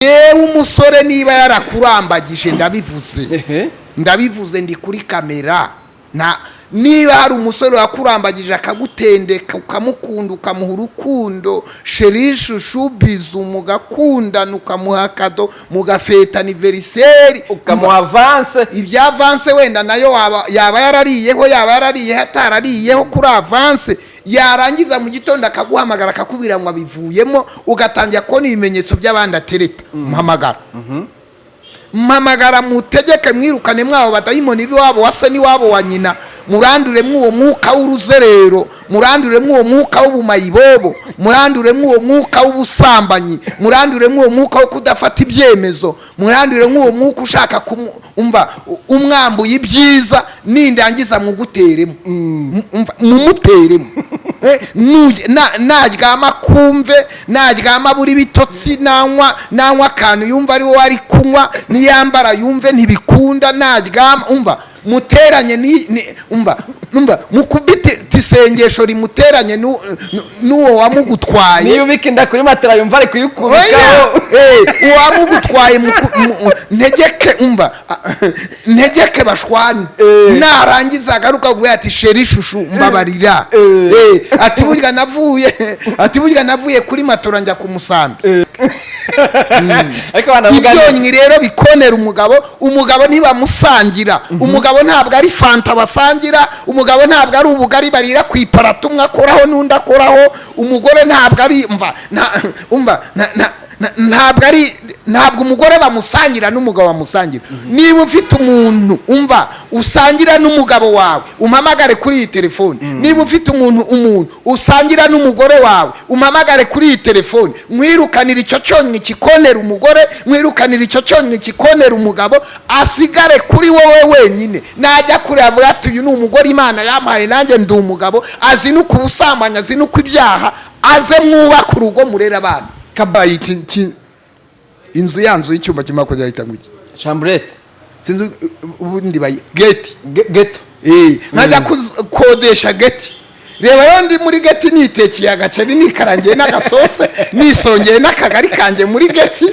Yewe, umusore niba yarakurambagije, ndabivuze, ndabivuze ndi kuri kamera, na niba hari umusore wakurambagije, akagutendeka, ukamukunda, ukamuha urukundo, chéri, chouchou, bisou, mugakundana, ukamuha cadeau, mugafeta anniversaire, ukamuha avance. Ibya avance wenda nayo yaba yarariyeho, yaba yarariyeho, atarariyeho kuri avance, yarangiza mu gitondo akaguhamagara, akakubwira ngo abivuyemo, ugatangira kubona ibimenyetso by'abandi atereta, muhamagara, mpamagara, mutegeke mwirukane mwabo badayimoni b'iwabo wa se n'iwabo wa nyina, murandure mw'uwo mwuka w'uruzerero, murandure mw'uwo mwuka w'ubumayibobo, murandure mw'uwo mwuka w'ubusambanyi, murandure mw'uwo mwuka wo kudafata ibyemezo, murandure mw'uwo mwuka ushaka umva umwambuye ibyiza. Nindangiza muguteremo. Umva, mumuteremo. Naryama kumve, naryama buri bitotsi, nanywa akantu yumva ari wowe ari kunywa, niyambara yumve ntibikunda, naryama, umva muteranye umva mukubite isengesho rimuteranye n'uwo wamugutwaye. Niyo ubika inda kuri matera yumva ari Oya, kuyikubikaho. Uwamugutwaye ntegeke, umva, ntegeke bashwane. Narangiza agaruka kuvuga ati: "Chéri, chouchou, mbabarira." Ati burya navuye kuri matora njya ku musambi. Ariko banavuga Ibyonnyi rero bikonera umugabo. Umugabo ntibamusangira. Umugabo ntabwo ari Fanta basangira. Umugabo ntabwo ari ubugari barira ku iparato, umwe akoraho n'undi akoraho. Umugore ntabwo ari, umva, umva, ntabwo ari, ntabwo umugore bamusangira n'umugabo bamusangira. Niba ufite umuntu, umva, usangira n'umugabo wawe, umpamagare kuri iyi telefone. Niba ufite umuntu usangira n'umugore wawe, umpamagare kuri iyi telefone, mwirukanira icyo cyonnyi kikonera umugore, mwirukanira icyo cyonnyi kikonera umugabo, asigare kuri wowe wenyine. Najya kure avuga ati: "Uyu ni umugore Imana yampaye, nanjye ndi umugabo." Azi no kubusambanyi, azi no ibyaha, aze mwubake urugo, murere abana. Kabayi inzu ya nzu y'icyumba kimwe hakurya yahita ngo iki? Chambrette. Sinzi ubundi bayi geti. Ghetto. Nkajya kodesha ghetto. Reba rero, ndi muri ghetto, nitekeye agaceri, nikarangiye n'agasose, nisongeye n'akagari kanjye muri ghetto,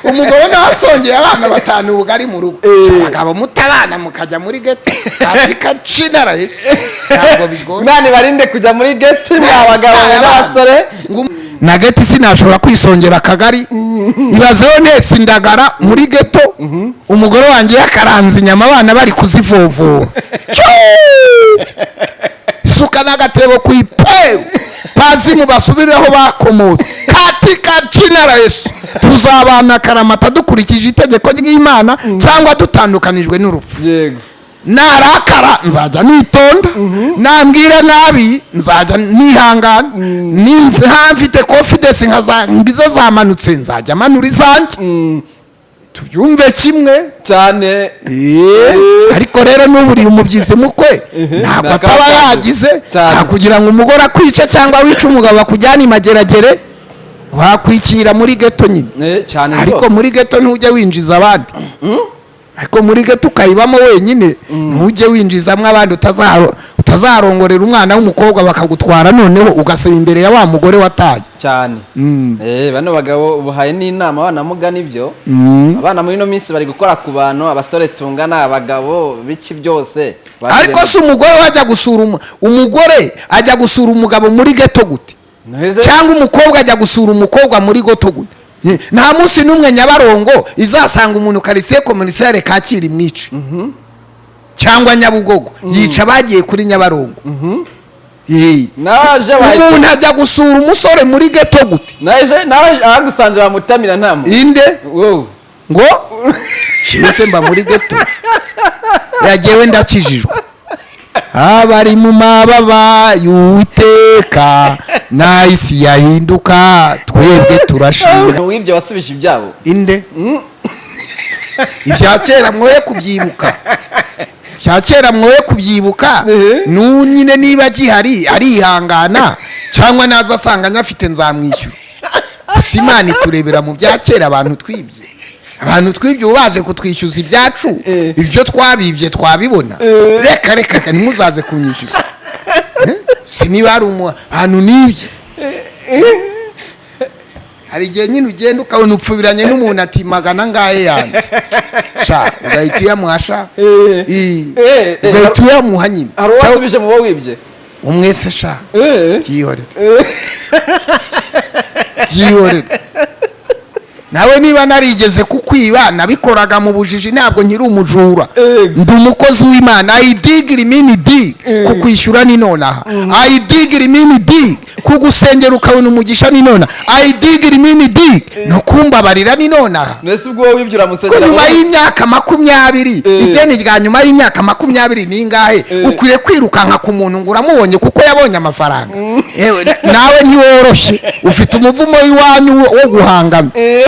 umugore nawe asongeye abana batanu ubugari mu rugo. Abagabo mutabana mukajya muri ghetto, katika jina la Yesu, ntabwo bigoye. Imana ibarinde kujya muri ghetto, mwa bagabo mwe n'abasore. Na ghetto sinashobora kwisongera akagari. Ibazeho ntetse indagara muri ghetto, umugore wanjye yakaranze inyama, abana bari kuzivovora. Cyuu! Suka n'agatebo ku iperu, bazimu basubireho bakomotse, katika jina la Yesu. Tuzabana akaramata dukurikije itegeko ry'Imana cyangwa dutandukanijwe n'urupfu. Narakara nzajya nitonda, nambwira nabi nzajya nihangana, nimba mfite confidence nka ngizo zamanutse, nzajya manura izanjye, tubyumve kimwe. Cyane. Ariko rero n'uburiye umubyizi mukwe ntabwo Ntabwo ataba aba yagize. Cyane. Nta kugira ngo umugore akwice cyangwa wice umugabo bakujyane imageragere, wakwikira muri ghetto nyine. Cyane Ariko rwose. muri ghetto ntujya winjiza abandi, ariko muri ghetto ukayibamo wenyine, ntujye winjizamo abandi, utazarongorera umwana w'umukobwa bakagutwara, noneho ugasaba imbere ya wa mugore wataye. Cyane. Bano bagabo ubuhaye n'inama banamugana ibyo. Abana muri ino minsi bari gukora ku bantu, abasore tungana, abagabo biki byose. Ariko si umugore wajya gusura umugore ajya gusura umugabo muri ghetto gute? Ntuheze- Cyangwa umukobwa ajya gusura umukobwa muri ghetto gute? Nta munsi n'umwe Nyabarongo izasanga umuntu quartier commercial Kacyiru imwice, cyangwa Nyabugogo yica abagiye kuri Nyabarongo. Naje bahita- Umuntu ajya gusura umusore muri ghetto gute? Naje nawe ahagusanze bamutamira nta muntu. Inde? Wowe. Ngo shiwe se mba muri ghetto yagewe? Ndakijijwe. Abari mu mababa y'Uwiteka n'isi yahinduka, twebwe turashima. Wibye wasubije ibyabo. Inde? Ibya kera mwoye kubyibuka, ibya kera mwoye kubyibuka. Nyine niba gihari arihangana, cyangwa naza asanga nyafite nzamwishyura. Gusa Imana iturebera mu bya kera. Abantu twibye, abantu twibye ubu baje kutwishyuza ibyacu. Ibyo twabibye twabibona. Reka reka reka, ntimuzaze kunyishyuza. Si niba hari ahantu nibye. Hari igihe nyine ugenda ukabona upfubiranye n'umuntu, ati: "Magana angahe yanjye sha?" Ugahita uyamuha sha. Ugahita uyamuha nyine. Hari uwasubije mu bo wibye? Umwese sha. Byihorere, byihorere. Nawe niba narigeze kukwiba, nabikoraga mu bujiji, ntabwo nkiri umujura. Ndi umukozi w'Imana. I dig rimini dig. Kukwishyura ni nonaha. I dig rimini dig. Kugusengera ukabona umugisha ni nonaha. I dig rimini dig. No kumbabarira ni nonaha. Mbese ubwo wowe wibye Ko uramusengera? nyuma y'imyaka 20, ideni rya nyuma y'imyaka 20 ni ingahe? Ukwiriye kwirukanka ku muntu ngo uramubonye kuko yabonye amafaranga? Yewe, nawe ntiworoshye, ufite umuvumo w'iwanyu wo guhangana.